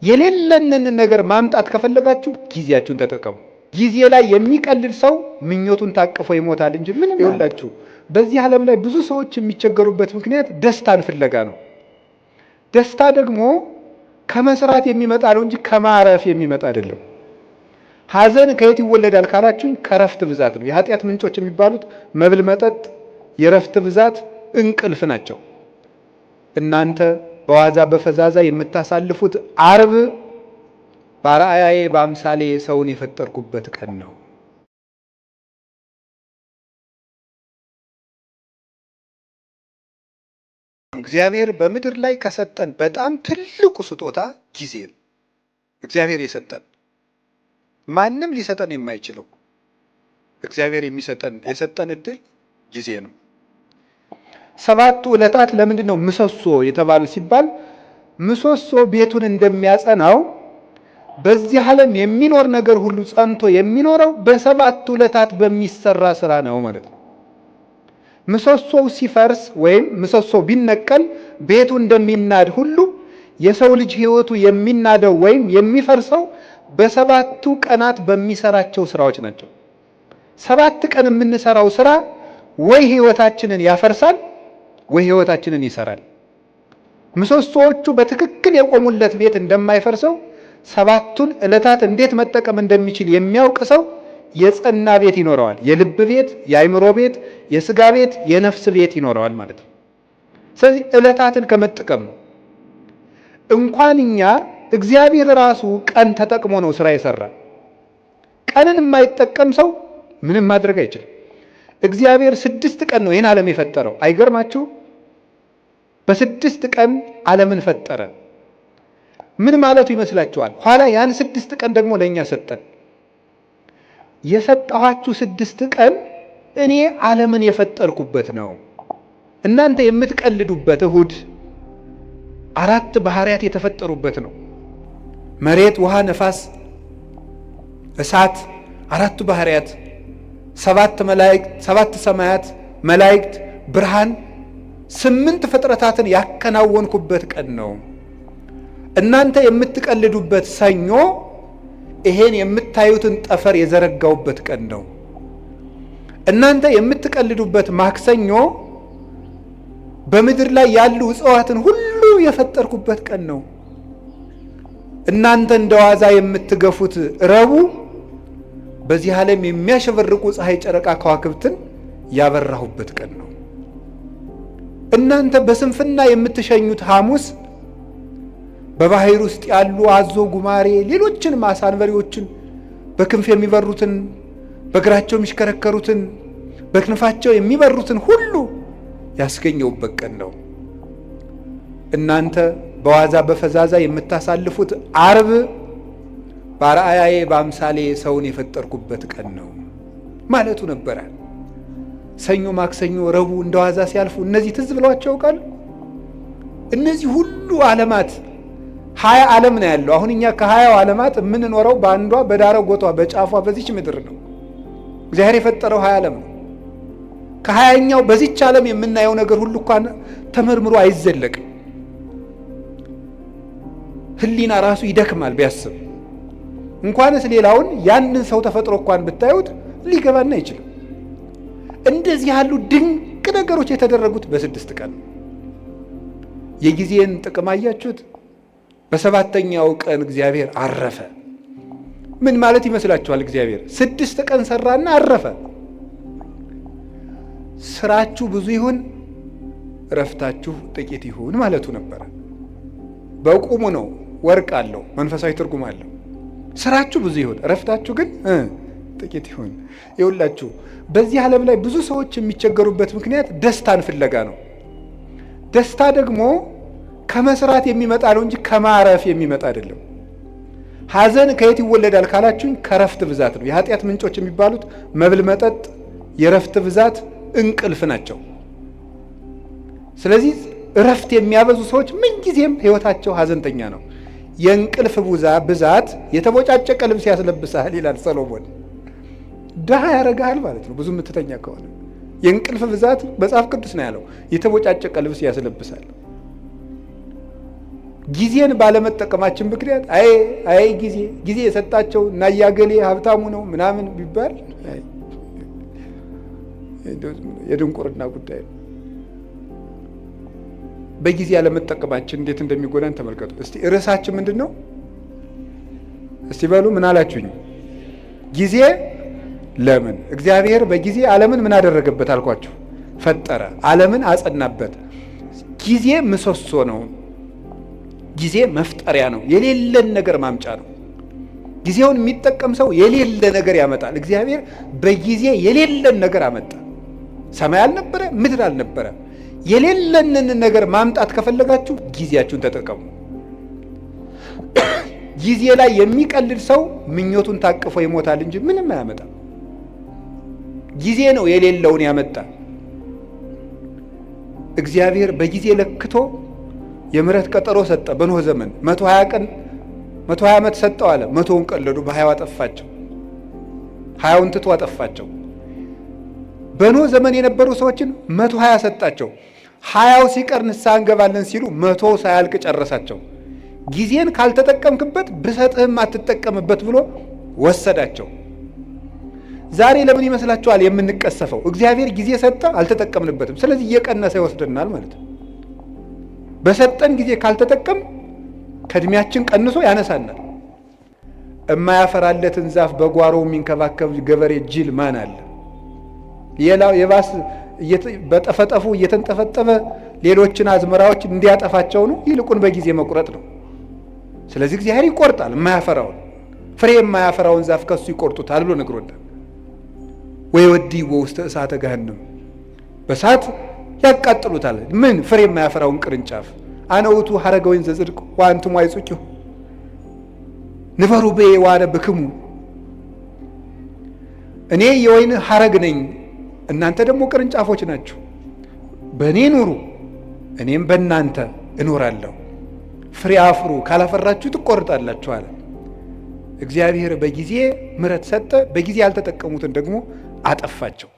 የሌለንን ነገር ማምጣት ከፈለጋችሁ ጊዜያችሁን ተጠቀሙ። ጊዜ ላይ የሚቀልድ ሰው ምኞቱን ታቅፎ ይሞታል እንጂ ምንም ይኸውላችሁ። በዚህ ዓለም ላይ ብዙ ሰዎች የሚቸገሩበት ምክንያት ደስታን ፍለጋ ነው። ደስታ ደግሞ ከመስራት የሚመጣ ነው እንጂ ከማረፍ የሚመጣ አይደለም። ሐዘን ከየት ይወለዳል ካላችሁኝ ከረፍት ብዛት ነው። የኃጢአት ምንጮች የሚባሉት መብል፣ መጠጥ፣ የረፍት ብዛት፣ እንቅልፍ ናቸው። እናንተ በዋዛ በፈዛዛ የምታሳልፉት ዓርብ በአርአያዬ በአምሳሌ ሰውን የፈጠርኩበት ቀን ነው። እግዚአብሔር በምድር ላይ ከሰጠን በጣም ትልቁ ስጦታ ጊዜ ነው። እግዚአብሔር የሰጠን ማንም ሊሰጠን የማይችለው እግዚአብሔር የሚሰጠን የሰጠን እድል ጊዜ ነው። ሰባቱ ዕለታት ለምንድን ነው ምሰሶ የተባሉ ሲባል ምሰሶ ቤቱን እንደሚያጸናው በዚህ ዓለም የሚኖር ነገር ሁሉ ጸንቶ የሚኖረው በሰባቱ ዕለታት በሚሰራ ስራ ነው ማለት ነው። ምሰሶው ሲፈርስ ወይም ምሰሶው ቢነቀል ቤቱ እንደሚናድ ሁሉ የሰው ልጅ ሕይወቱ የሚናደው ወይም የሚፈርሰው በሰባቱ ቀናት በሚሰራቸው ስራዎች ናቸው። 7 ቀን የምንሰራው ስራ ወይ ሕይወታችንን ያፈርሳል ወይ ሕይወታችንን ይሰራል። ምሰሶዎቹ በትክክል የቆሙለት ቤት እንደማይፈርሰው 7ቱን ዕለታት እንዴት መጠቀም እንደሚችል የሚያውቅ ሰው የጸና ቤት ይኖረዋል። የልብ ቤት፣ የአእምሮ ቤት፣ የስጋ ቤት፣ የነፍስ ቤት ይኖረዋል ማለት ነው። ስለዚህ ዕለታትን ከመጠቀም ነው። እንኳን እኛ እግዚአብሔር ራሱ ቀን ተጠቅሞ ነው ስራ የሰራ። ቀንን የማይጠቀም ሰው ምንም ማድረግ አይችልም። እግዚአብሔር 6 ቀን ነው ይህን ዓለም የፈጠረው። አይገርማችሁ? በ6 ቀን ዓለምን ፈጠረ። ምን ማለቱ ይመስላችኋል? ኋላ ያን 6 ቀን ደግሞ ለኛ ሰጠን። የሰጠኋችሁ 6 ቀን እኔ ዓለምን የፈጠርኩበት ነው። እናንተ የምትቀልዱበት እሁድ 4 ባህሪያት የተፈጠሩበት ነው። መሬት፣ ውሃ፣ ነፋስ፣ እሳት፣ 4ቱ ባህሪያት፣ 7 መላእክት፣ 7 ሰማያት፣ መላእክት፣ ብርሃን፣ 8 ፍጥረታትን ያከናወንኩበት ቀን ነው። እናንተ የምትቀልዱበት ሰኞ ይሄን የምታዩትን ጠፈር የዘረጋውበት ቀን ነው። እናንተ የምትቀልዱበት ማክሰኞ በምድር ላይ ያሉ እጽዋትን ሁሉ የፈጠርኩበት ቀን ነው። እናንተ እንደዋዛ የምትገፉት ረቡዕ በዚህ ዓለም የሚያሸበርቁ ፀሐይ፣ ጨረቃ፣ ከዋክብትን ያበራሁበት ቀን ነው። እናንተ በስንፍና የምትሸኙት ሐሙስ በባህር ውስጥ ያሉ አዞ፣ ጉማሬ፣ ሌሎችን አሳ አንበሪዎችን፣ በክንፍ የሚበሩትን፣ በእግራቸው የሚሽከረከሩትን፣ በክንፋቸው የሚበሩትን ሁሉ ያስገኘውበት ቀን ነው። እናንተ በዋዛ በፈዛዛ የምታሳልፉት ዓርብ በአርአያዬ በአምሳሌ ሰውን የፈጠርኩበት ቀን ነው ማለቱ ነበረ። ሰኞ፣ ማክሰኞ፣ ረቡዕ እንደዋዛ ሲያልፉ እነዚህ ትዝ ብለዋቸው ያውቃሉ? እነዚህ ሁሉ ዓለማት 20 ዓለም ነው ያለው። አሁን እኛ ከ20 ዓለማት የምንኖረው በአንዷ በዳረጎቷ በጫፏ በዚች ምድር ነው። እግዚአብሔር የፈጠረው 20 ዓለም ነው። ከ20ኛው በዚች ዓለም የምናየው ነገር ሁሉ እንኳን ተመርምሮ አይዘለቅም። ሕሊና ራሱ ይደክማል ቢያስብ። እንኳንስ ሌላውን ያንን ሰው ተፈጥሮ እንኳን ብታዩት ሊገባና አይችልም። እንደዚህ ያሉ ድንቅ ነገሮች የተደረጉት በ6 ቀን ነው። የጊዜን ጥቅም አያችሁት? በሰባተኛው ቀን እግዚአብሔር አረፈ። ምን ማለት ይመስላችኋል? እግዚአብሔር 6 ቀን ሰራና አረፈ። ስራችሁ ብዙ ይሁን እረፍታችሁ ጥቂት ይሁን ማለቱ ነበረ። በቁሙ ነው፣ ወርቅ አለው፣ መንፈሳዊ ትርጉም አለው። ስራችሁ ብዙ ይሁን እረፍታችሁ ግን ጥቂት ይሁን። ይኸውላችሁ በዚህ ዓለም ላይ ብዙ ሰዎች የሚቸገሩበት ምክንያት ደስታን ፍለጋ ነው። ደስታ ደግሞ ከመስራት የሚመጣ ነው እንጂ ከማረፍ የሚመጣ አይደለም። ሐዘን ከየት ይወለዳል ካላችሁኝ ከረፍት ብዛት ነው። የኃጢአት ምንጮች የሚባሉት መብል፣ መጠጥ፣ የረፍት ብዛት፣ እንቅልፍ ናቸው። ስለዚህ እረፍት የሚያበዙ ሰዎች ምንጊዜም ሕይወታቸው ሐዘንተኛ ነው። የእንቅልፍ ብዛት የተቦጫጨቀ ልብስ ያስለብሳል ይላል ሰሎሞን። ድሃ ያረጋል ማለት ነው ብዙ የምትተኛ ከሆነ። የእንቅልፍ ብዛት መጽሐፍ ቅዱስ ነው ያለው፣ የተቦጫጨቀ ልብስ ያስለብሳል። ጊዜን ባለመጠቀማችን ምክንያት አይ አይ ጊዜ ጊዜ የሰጣቸው እና እያገሌ ሀብታሙ ነው ምናምን ቢባል የድንቁርና ጉዳይ ነው። በጊዜ ያለመጠቀማችን እንዴት እንደሚጎዳን ተመልከቱ። እስቲ ርዕሳችን ምንድን ነው? እስቲ በሉ ምን አላችሁኝ? ጊዜ ለምን? እግዚአብሔር በጊዜ ዓለምን ምን አደረገበት አልኳችሁ? ፈጠረ፣ ዓለምን አጸናበት። ጊዜ ምሰሶ ነው። ጊዜ መፍጠሪያ ነው። የሌለን ነገር ማምጫ ነው። ጊዜውን የሚጠቀም ሰው የሌለ ነገር ያመጣል። እግዚአብሔር በጊዜ የሌለን ነገር አመጣ። ሰማይ አልነበረ፣ ምድር አልነበረ። የሌለንን ነገር ማምጣት ከፈለጋችሁ ጊዜያችሁን ተጠቀሙ። ጊዜ ላይ የሚቀልድ ሰው ምኞቱን ታቅፎ ይሞታል እንጂ ምንም አያመጣም። ጊዜ ነው የሌለውን ያመጣ። እግዚአብሔር በጊዜ ለክቶ የምሕረት ቀጠሮ ሰጠ። በኖህ ዘመን 120 ቀን 120 ዓመት ሰጠው አለ። 100ውን ቀለዱ፣ በ20 አጠፋቸው። 20ውን ትቶ አጠፋቸው። በኖህ ዘመን የነበሩ ሰዎችን 120 ሰጣቸው። 20ው ሲቀር ንስሐ እንገባለን ሲሉ 100 ሳያልቅ ጨረሳቸው። ጊዜን ካልተጠቀምክበት ብሰጥህም አትጠቀምበት ብሎ ወሰዳቸው። ዛሬ ለምን ይመስላችኋል የምንቀሰፈው? እግዚአብሔር ጊዜ ሰጠ፣ አልተጠቀምንበትም። ስለዚህ እየቀነሰ ይወስደናል ማለት ነው። በሰጠን ጊዜ ካልተጠቀም ከእድሜያችን ቀንሶ ያነሳናል። የማያፈራለትን ዛፍ በጓሮ የሚንከባከብ ገበሬ ጅል ማን አለ? ሌላው የባስ በጠፈጠፉ እየተንጠፈጠፈ ሌሎችን አዝመራዎች እንዲያጠፋቸው ነው። ይልቁን በጊዜ መቁረጥ ነው። ስለዚህ እግዚአብሔር ይቆርጣል። የማያፈራውን ፍሬ የማያፈራውን ዛፍ ከሱ ይቆርጡታል ብሎ ነግሮናል። ወይወድይዎ ውስተ እሳተ ገሃነም፣ በእሳት ያቃጥሉታል። ምን ፍሬ የማያፈራውን ቅርንጫፍ። አነ ውእቱ ሐረገ ወይን ዘጽድቅ ወአንትሙ አይጹቂሁ ንበሩ ብየ ወአነ ብክሙ። እኔ የወይን ሐረግ ነኝ፣ እናንተ ደግሞ ቅርንጫፎች ናችሁ። በእኔ ኑሩ፣ እኔም በእናንተ እኖራለሁ። ፍሬ አፍሩ፣ ካላፈራችሁ ትቆርጣላችሁ አለ። እግዚአብሔር በጊዜ ምሕረት ሰጠ፣ በጊዜ ያልተጠቀሙትን ደግሞ አጠፋቸው።